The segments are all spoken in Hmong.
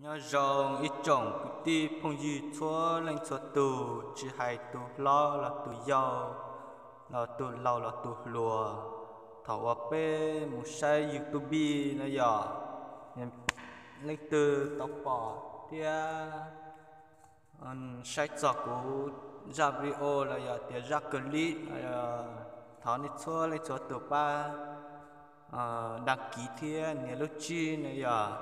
Nyob zoo ib tsoom kwv tij phooj ywg txhua leej txhua tus, tsis hais tus hlob los tus yau, los tus laus los tus hluas. Thaum uas peb mus saib YouTube no yog, leej twg tau pom thiab saib txog kuv zaj video los yog tias zaj clip no, thov nej txhua leej txhua tus pab đăng ký thiab nias lub tswb no yog.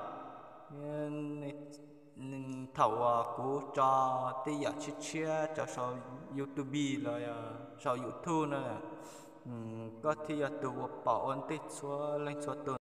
Thaum uas kuv tso tej yam tshiab tshiab rau saum YouTube los yog saum YouTube no, koj thiaj yog tus uas pom ua ntej txhua leej txhua tus.